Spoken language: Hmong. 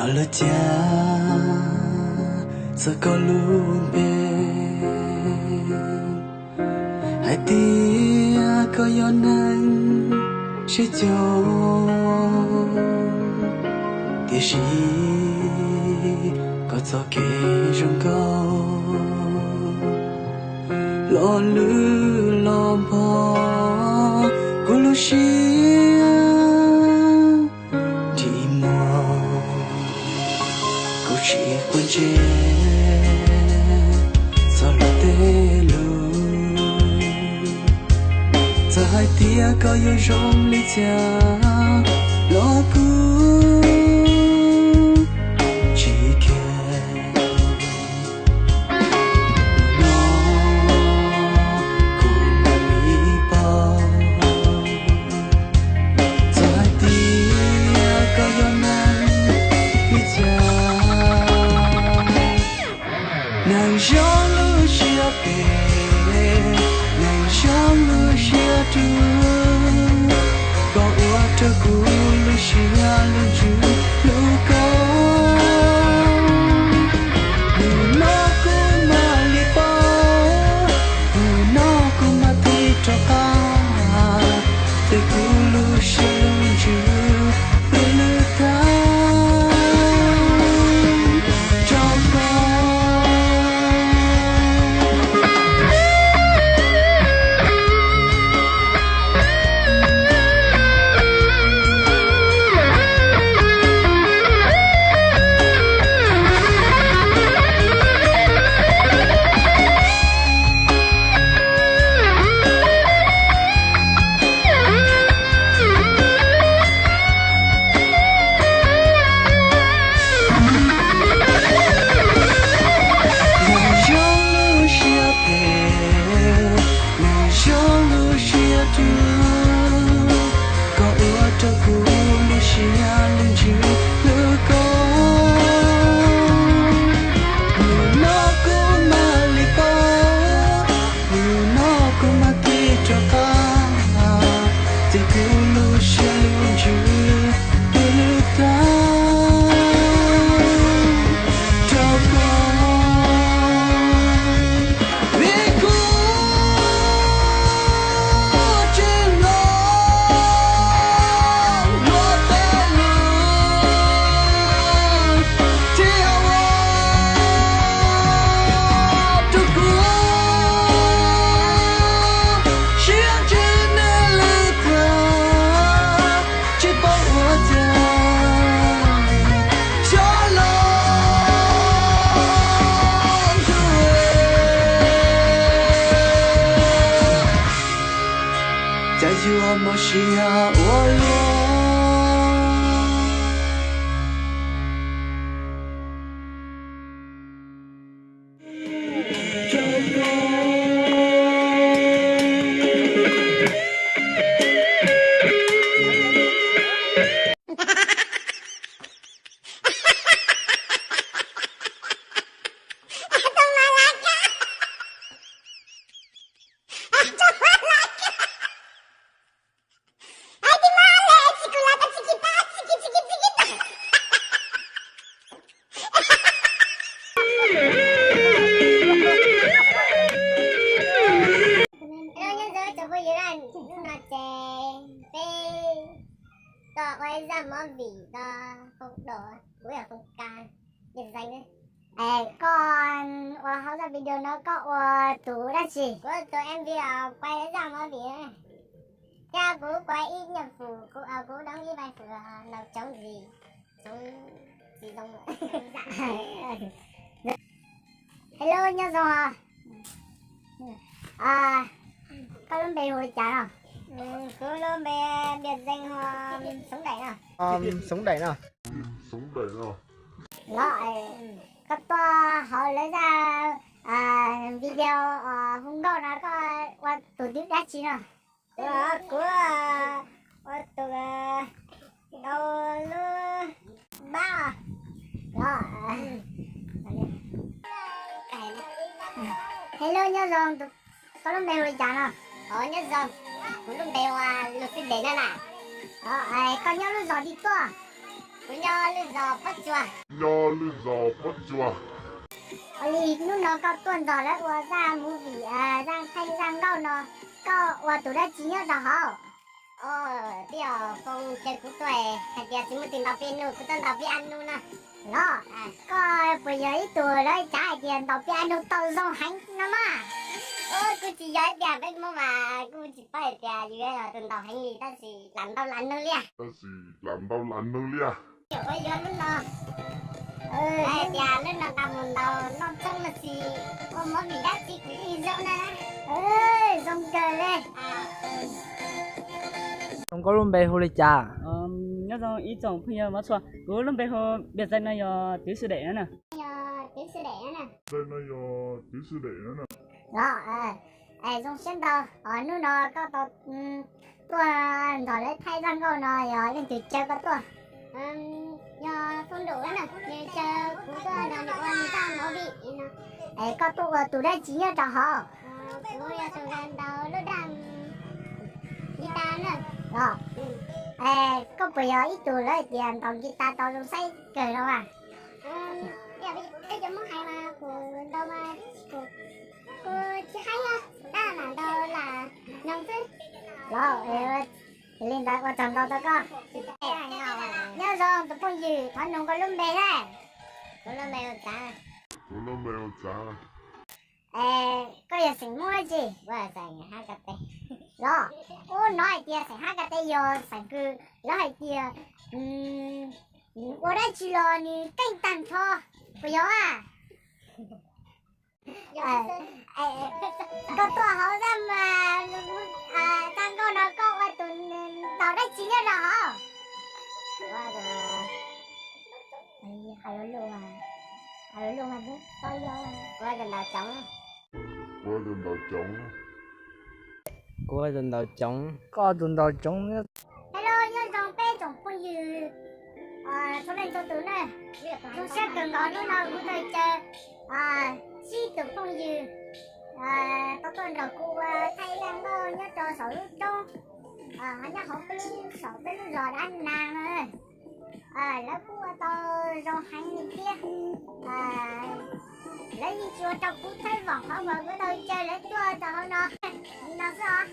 Lawv cav txog koj lub npe, hais tias koj yog neeg siab zoo, tiam sis koj txoj kev zoo nkauj los lwj los npog kuv lub siab nrig muag. Kuv tsis quav ntsej txog luag tej lus, txawm hais tias koj yuav zoo li cas los kuv tsis care. Hnub no kuv mam li paub, txawm hais tias koj yog neeg li cas, neeg zoo lub siab phem, neeg zoo lub siab rwg, koj ua rau kuv lub siab lub ntsws hlub koj. Hnub no kuv mam li paub, hnub no kuv mam tig rov qab, txij kuv lub siab lub ntsws pw lwj tag rau koj. Neeg zoo lub siab phem, neeg zoo lub siab rwg, koj ua rau kuv lub siab lub ntsws hlub koj. Hnub no kuv mam li paub, hnub no kuv mam tig rov qab, txij kuv lub siab lub ntsws pw lwj tag rau koj. Vim kuv tsis mloog luag tej lus, thiaj ua rau kuv siab ntsws nws lwj tag, tsis paub ua cas xyov los ntuj, cas yuav mob siab ua luaj. Hello, nyob zoo cov phooj ywg na, hnub no ces peb tuaj ua ib zaj movie rau Hoo Dau, kuv yog Hoo Ka, biệt danh. Es koj ua hauv zaj video no koj ua tus dab tsi? Kuv ua tus M V os, kuv ua zaj movie na. Thiab kuv ua ib nyuag fwm, kuv, kuv đóng ib vai fwm nws chống gì, chống gì không. Hello, nyob zoo os. Koj lub npe hu li cas no? Kuv lub npe biệt danh ho Sống Đẩy no. Sống Đẩy no. Los, koj tuaj hauv lawv zaj video Hoo Dau no koj ua tus dab tsi no? Kuv, kuv ua tus dau lub npab. Los, hello, nyob zoo, koj lub npe hu li cas no? Os, nyob zoo, kuv lub npe hu ua Lus Xib Des no na. Os, koj nyob lub zos twg tuaj? Kuv nyob lub zos Pob Tsuas. Nyob lub zos Pob Tsuas. Ua li hnub no koj tuaj nrog lawv ua zaj movie, zaj thaij zaj nkauj no, koj ua tus dab tsi nyob rau hauv? Os, twb yog Foo caw kuv tuaj hais tias tsis muaj tus ntaus piano, kuv tuaj ntaus piano no. Los, koj puas yog ib tug lawv cav hais tias ntaus piano tau zoo heev no mas? Os, kuv tsis yog ib tiag, peb Hmoob mas kuj tsis paub hais tias yus yog tus ntaus heev li, tab sis lam ntaus lam nug liaj. Tab sis lam ntaus lam nug liaj. Ua yuav lub no, hais tias lub no nqa mus ntaus noj tshoob no tsis ua movie dab tsi kuv yeej zoo na. Zoo kawg li. Zoo, koj lub npe hu li cas? Nyob zoo ib tsoom phooj ywg Mab Txhua, kuv lub npe hu Npias Txais no yog Tiv Xwm Dem na. Yog Tiv Xwm Dem na. Txais no yog Tiv Xwm Dem na. Los, zoo siab ntau, hnub no koj tau tuaj nrog lawv thaij zaj nkauj no yog leej twg caw koj tuaj? Yog Foo Dum na, nws caw kuv tuaj nrog nws ua nws zaj movie no. Es koj tuaj ua tus dab tsi nyob rau hauv? Kuv yog tus ntaus lub daj guitar na. Los, koj puas yog ib tug lawv hais tias ntaus guitar tau zoo saib kawg los as? Yog peb cov Hmoob hais mas kuv ntaus mas kuv tsis haib, tab mam ntaus lam noog xwb. Los, li ntawd ua tsaug ntau rau koj. Nyob zoo tus phooj ywg, thov nug koj lub npe na. Kuv lub npe hu Txav. Kuv lub npe hu Txav. Koj yog xeem Hmoob dab tsi? Kuv yog xeem Hab Kas Tes. Los, ub, hnov hais tias xeem Hab Kas Tes yog xeem kws lawv hais tias ua dab tsi los nws keej tag nrho, puas yog a? Koj tuaj hauv zaj, zaj nkauj no koj ua tus ntaus dab tsi nyob rau hauv? Kuv ua tus ntaus tsoov. Kuv ua tus ntaus tsoov. Koj tus ntaus tsoov. Hello, nyob zoo peb tsoom phooj ywg txhua leej txhua tus na. Zoo siab kawg nkaus hnub no kuv tau caw tsib tus phooj ywg tau tuaj nrog kuv ua thaij zaj nkauj nyob rau saum lub roob, nyob hauv peb lub, saum peb lub zos Dab Nas no. Lawv kuj ua tau zoo heev li thiab. Lawv yeej tsis ua rau kuv txhawb voom qhov uas kuv tau caw lawv tuaj rau hauv no, li no xwb os.